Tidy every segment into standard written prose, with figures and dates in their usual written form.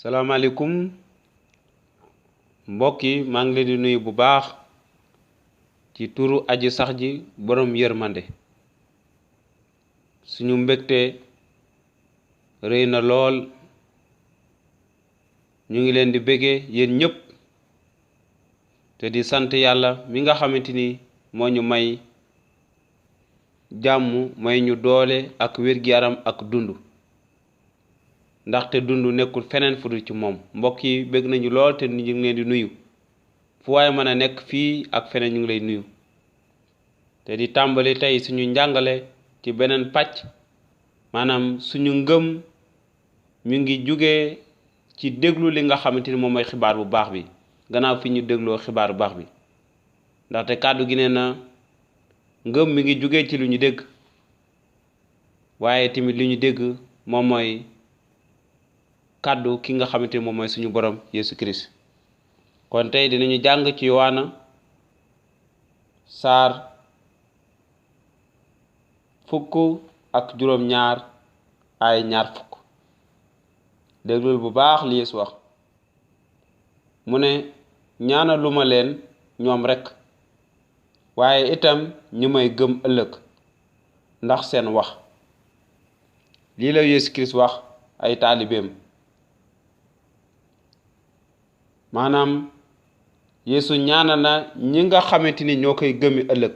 salaamaaleykum mbokk yi maa ngi leen di nuyu bu baax ci turu aji sax ji borom yërmande suñu mbégte rëy na lool ñu ngi leen di béggee yéen ñëpp te di sant yàlla mi nga xamante ni moo ñu may jàmm may ñu doole ak wér-gi-yaram ak dund ndaxte dund nekkul feneen fu dul ci moom mbokk yi bég nañu lool te ñu ngi leen di nuyu fu waaye mën a nekk fii ak feneen ñu ngi lay nuyu te di tàmbali tey suñu njàngale ci beneen pàcc maanaam suñu ngëm mi ngi jóge ci déglu li nga xamante ni moom mooy xibaar bu baax bi gannaaw fi ñu dégloo xibaar bu baax bi ndaxte kàddu gi nee na ngëm mi ngi jóge ci lu ñu dégg waaye tamit li ñu dégg moom mooy kàddu ki nga xamante ni moom mooy suñu borom Yesu Christ kon tey dinañu jàng ci Yowaana saar fukk ak juróom-ñaar ay ñaar fukk déglul bu baax li Yesu wax mu ne ñaanaluma leen ñoom rekk waaye itam ñi may gëm ëllëg ndax seen wax lii la Yesu Christ wax ay taalibeem maanaam Yesu ñaana na ñi nga xamante ni ñoo koy gëmi ëllëg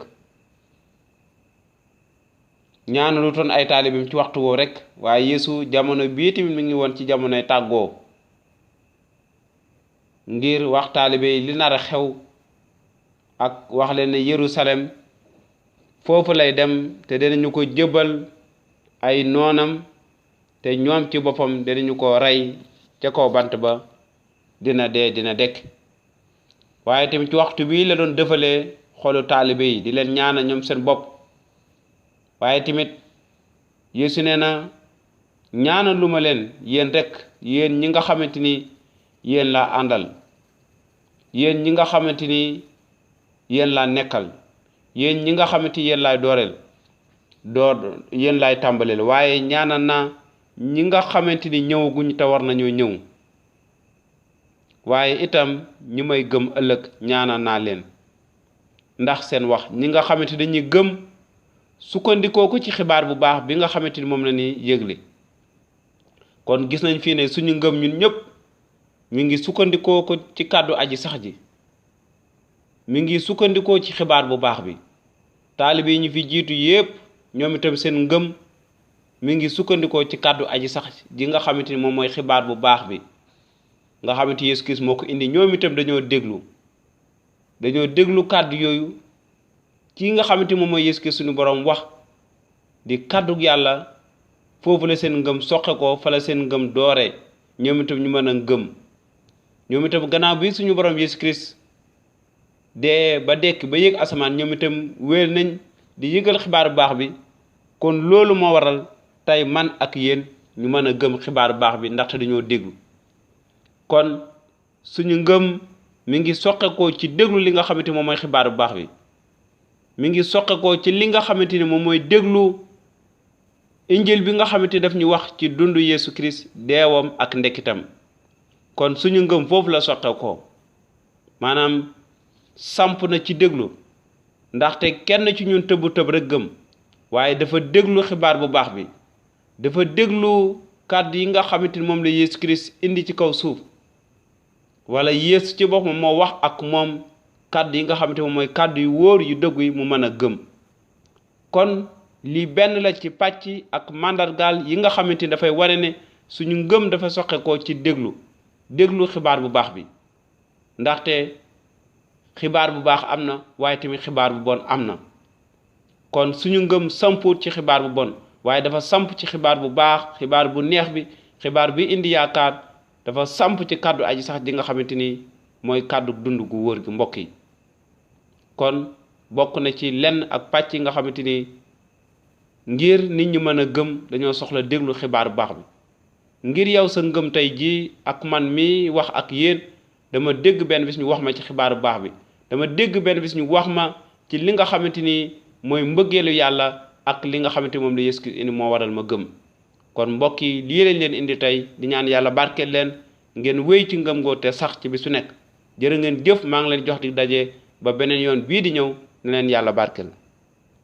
ñaana lu toon ay taalibeem ci waxtu woo rek waaye Yesu jamono bii tamit mi ngi woon ci jamonoy tàggoo ngir wax taalibe yi li nar a xew ak wax leen ne Yerusalem foofu lay dem te dinañu ko jëbal ay noonam te ñoom ci boppam dinañu ko rey ca kaw bant ba dina dee dina dekk waaye tamit ci waxtu bii la doon defalee xolu taalibe yi di leen ñaana ñoom seen bopp waaye tamit Yeesu nee na ñaana lu ma leen yéen rek yéen ñi nga xamante ni yéen laa àndal yéen ñi nga xamante ni yéen laa nekkal yéen ñi nga xamante ni yéen laay dooreel yéen laay tàmbaleel waaye ñaana na ñi nga xamante ni ñëwaguñ te war nañoo ñëw waaye itam ñi may gëm ëllëg ñaana naa leen ndax seen wax ñi nga xamante dañuy gëm sukkandikoo ko ci xibaar bu baax bi nga xamante ni moom la ñuy yëgle kon gis nañ fii ne suñu ngëm ñun ñëpp mi ngi sukkandikoo ko ci kàddu aji sax ji mi ngi sukkandikoo ci xibaar bu baax bi taalibe yi ñu fi jiitu yépp ñoom itam seen ngëm mi ngi sukkandikoo ci kàddu aji sax ji nga xamante ni moom mooy xibaar bu baax bi nga xamante Yesu Christ moo ko indi ñoom itam dañoo déglu kàddu yooyu ci nga xamante moom mooy Yesu Christ suñu borom wax di kàddu yàlla foofu la seen ngëm soqe ko fa la seen ngëm doore ñoom itam ñu mën a ngëm ñoom itam gannaaw bi suñu borom Yesu Christ dee ba dekk ba yëg asamaan ñoom itam wéel nañ di yëgal xibaar bu baax bi kon loolu moo waral tey man ak yéen ñu mën a gëm xibaar bu baax bi ndaxte dañoo déglu kon suñu ngëm mi ngi soqekoo ci déglu li nga xamante moom mooy xibaar bu baax bi mi ngi soqekoo ci li nga xamante ni moom mooy déglu injil bi nga xamante daf ñu wax ci dundu Yesu Christ deewam ak ndekkitam kon suñu ngëm foofu la soqekoo maanaam samp na ci déglu ndaxte kenn ci ñun tëbu tëb rek gëm waaye dafa déglu xibaar bu baax bi dafa déglu kàddu yi nga xamante ni moom la Yesu Christ indi ci kaw suuf wala Yeesu ci boppam moo wax ak moom kàddu yi nga xamante moom mooy kàddu yu wóor yu dëggu yi mu mën a gëm kon lii benn la ci pàcc ak màndargaal yi nga xamante ni dafay wane ne suñu ngëm dafa soqekoo ci déglu xibaar bu baax bi ndaxte xibaar bu baax am na waaye tamit xibaar bu bon am na kon suñu ngëm samput ci xibaar bu bon waaye dafa samp ci xibaar bu baax xibaar bu neex bi xibaar bi indi yaakaar dafa samp ci kàddu aji sax ji nga xamante ni mooy kàddu dund gu wóor gi mbokk yi kon bokk na ci lenn ak pàcc yi nga xamante ni ngir nit ñi mën a gëm dañoo soxla déglu xibaar bu baax bi ngir yow sa ngëm tey jii ak man mi wax ak yéen dama dégg benn bis ñu wax ma ci xibaar bu baax bi dama dégg benn bis ñu wax ma ci li nga xamante ni mooy mbëggeelu yàlla ak li nga xamante moom la Yesu Christ indi moo waral ma gëm kon mbokk yi lii lañ leen indi tey di ñaan yàlla barkeel leen ngeen wéy ci ngëm goo te sax ci bi su nekk jërë ngeen jëf maa ngi leen jox di daje ba beneen yoon bii di ñëw ne leen yàlla barkeel